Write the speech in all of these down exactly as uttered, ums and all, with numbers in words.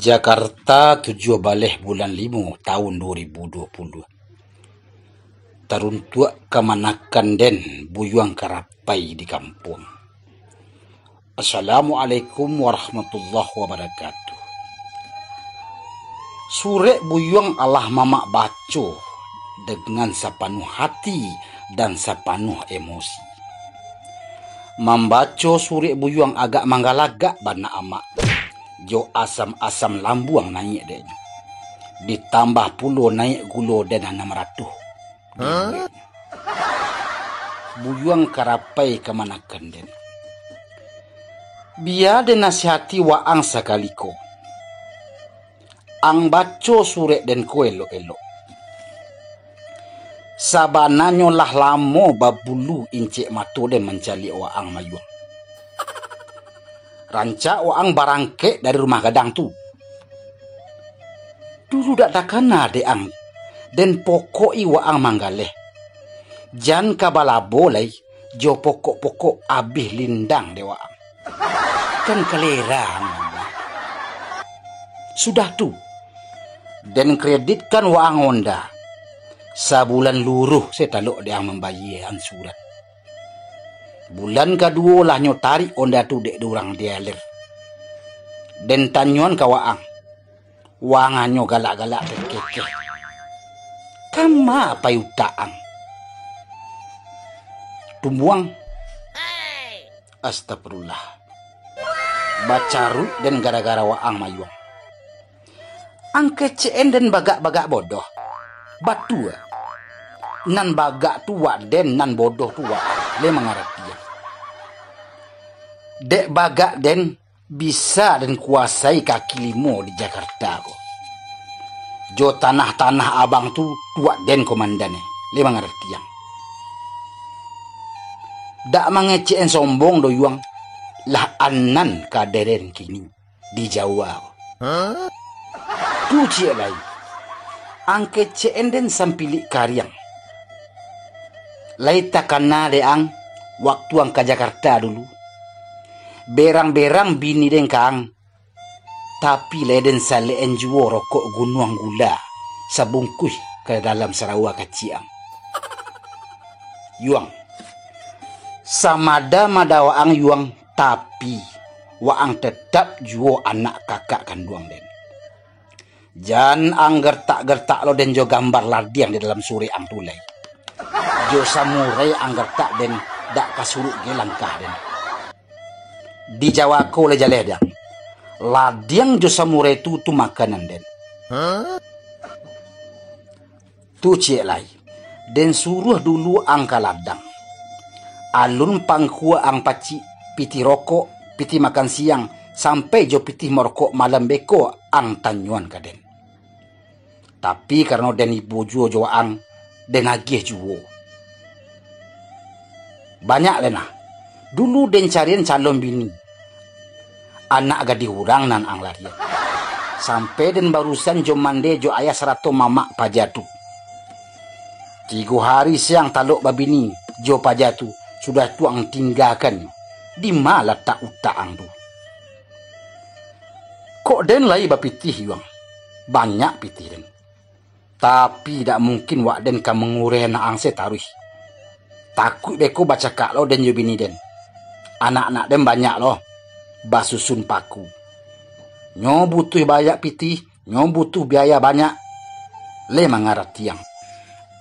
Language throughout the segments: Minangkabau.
Jakarta, tujuah baleh bulan limo taun duo ribu duo puluah. Taruntuak kamanakan den Buyuang Karapai di kampuang. Assalamualaikum warahmatullahi wabarakatuh. Surek Buyuang alah mamak baco dengan sapanuah hati dan sapanuah emosi. Mambaco surek Buyuang agak manggalagak bana amak, jo asam-asam lambuang naiak dek nyo. Ditambah pulo naiak gulo den anam ratuih. Buyuang Karapai kamanakan den. Bia den nasihati waang sakali ko. Ang baco surek den ko elok-elok. Sabananyo lah lamo babulu incek mato den mancaliak waang Mayuang. Rancak waang barangkek dari rumah gadang tu. Dulu dak takana dek ang, den pokok-i waang manggaleh. Jan ka balabo lai jo pokok-pokok abih lindang dek waang. Kan kalera ang. Sudah tu, den kreditkan waang onda. Sabulan luruih se talok dek ang mambayia angsuran. Bulan kaduo lah nyo tarik onda tu dek urang dealer. Den tanyoan ka waang. Waang hanyo galak-galak takekeh. Kama pai utak ang? Tumbuang. Astagfirullah. Bacaruik den gara-gara waang Mayuang. Ang kecek-en den bagak-bagak bodoh. Batua. Nan bagak tu wak den, nan bodoh tu waang. Lai mangarati ang? Dek bagak den, bisa den kuasai kaki limo di Jakarta ko. Jo tanah-tanah abang tu, tu wak den komandannyo. Lai mangarati ang? Dak mangecek-en sombong doh Yuang. Lah anan kaderen kini di Jawa ko. Tu ciek lai. Ang kecek-en den sampilik kariang. Lai takana dek ang, waktu ang ka Jakarta dulu. Berang-berang bini den ka ang, tapi lai den salek-en juo rokok Gunuang Gula sabungkuih ka dalam sarawa kaciak ang. Yuang, samada-mada waang Yuang, tapi, waang tetap juo anak kakak kanduang den. Jan ang gertak-gertak lo den jo gambar ladiang di dalam surek ang tu lai. Jo samurai ang gertak den, dak ka surut ge langkah den. Di Jawa ko lai jaleh den. Ladiang jo samurai tu, tu makanan den. Tu ciek lai, den suruah dulu ang ka ladang. Alun pangkua ang pacik, pitih rokok, pitih makan siang, sampai jo pitih marokok malam beko ang tanyoan ka den. Tapi karano den ibo juo jo waang, den agiah juo. Banyak lai nah. Dulu den carian calon bini. Anak gadih urang nan ang larian. Sampai den barusan jo mande jo ayah sarato mamak paja tu. Tigo hari siang talok babini jo paja tu, sudah tu ang tinggakan. Dima latak utak ang tu? Kok den lai bapitih, Yuang? Banyak pitih den. Tapi, dak mungkin wak den ka mangureh anak ang se taruih. Takuik beko bacakak lo den jo bini den. Anak-anak den banyak lo, basusun paku. Nyo butuih banyak pitih, nyo butuih biaya banyak. Lai mangarati ang?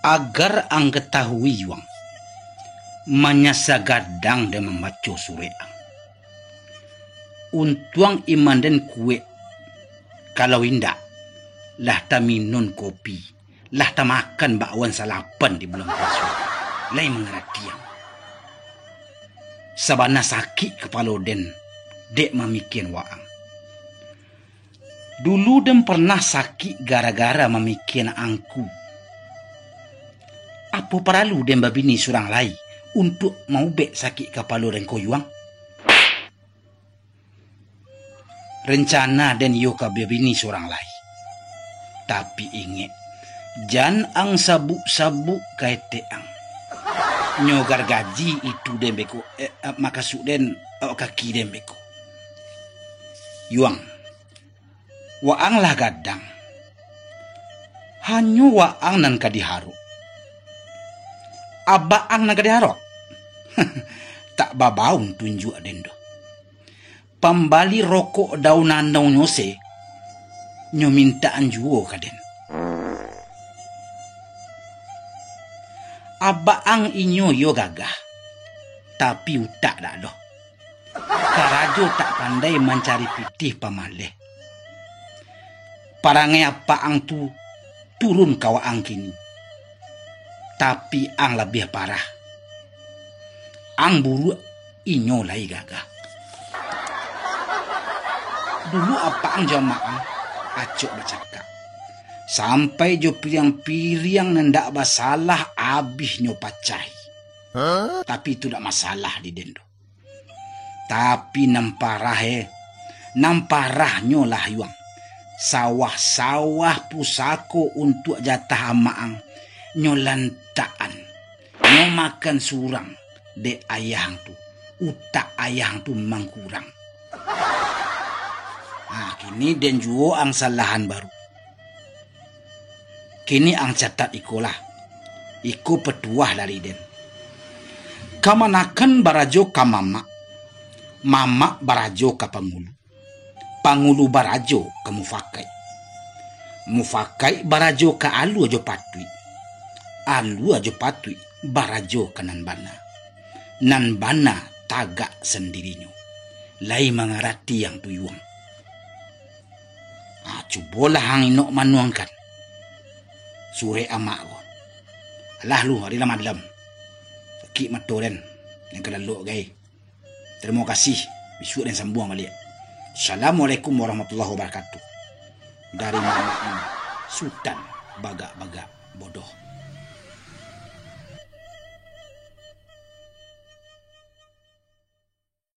Agar ang katahui, Yuang, manyasa gadang den mambaco surek ang. Untuang iman den kuek. Kalau indak, lah taminun kopi, lah tamakan bakwan salapan di bulan puaso. Lai mangarati ang? Sabana sakik kapalo den, dek mamikian waang. Dulu den parnah sakik gara-gara mamikian angku. Apo paralu den babini surang lai untuak maubek sakik kapalo den ko, Yuang? Rencana den iyo ka babini surang lai. Tapi ingek, jan ang sabuk-sabuk ka etek ang. Nyo gargaji itu den beko, eh, eh, makasuik den, eh, kaki den beko. Yuang, Waang lah gadang. Hanyo waang nan ka diharok. Abak ang nan ka diharok? Tak babaun tunjuak den doh. Pambali rokok daun anau nyo se, nyo mintaan juo ka den. Abak ang inyo iyo gagah, tapi utak dak doh. Karajo tak pandai mancari pitih pamaleh. Parangai apak ang tu turun ka waang kini. Tapi ang labiah parah. Ang buruak, inyo lai gagah. Dulu apak ang jo amak ang acok bacakak. Sampai jo piriang-piriang nan dak basalah abih nyo pacahi. Tapi itu dak masalah di den doh. Tapi nan parah, eh, nan parahnyo lah yuang. Sawah-sawah pusako untuak jatah amak ang, nyo lantakan, nyo makan surang dek ayah ang tu. Utak ayah ang tu mangkurang. Ha, kini den juo ang salahan baru. Kini ang catat ikolah. Iko patuah dari den. Kamanakan barajo ka mamak. Mamak barajo ka pangulu. Pangulu barajo ka mufakaik. Mufakaik barajo ka alua jo patuik. Alua jo patuik barajo ka nan bana. Nan bana tagak sandirinyo. Lai mangarati ang tu yuang. Ah, cubolah ang inok manuangkan surek amak ko. Alah lu, ari lah malam. Sakik mato den, den ka lalok gai. Tarimo kasih, bisuak den sambuang baliak. Assalamualaikum warahmatullahi wabarakatuh. Dari mamak ang, Sutan Bagak-bagak Bodoh.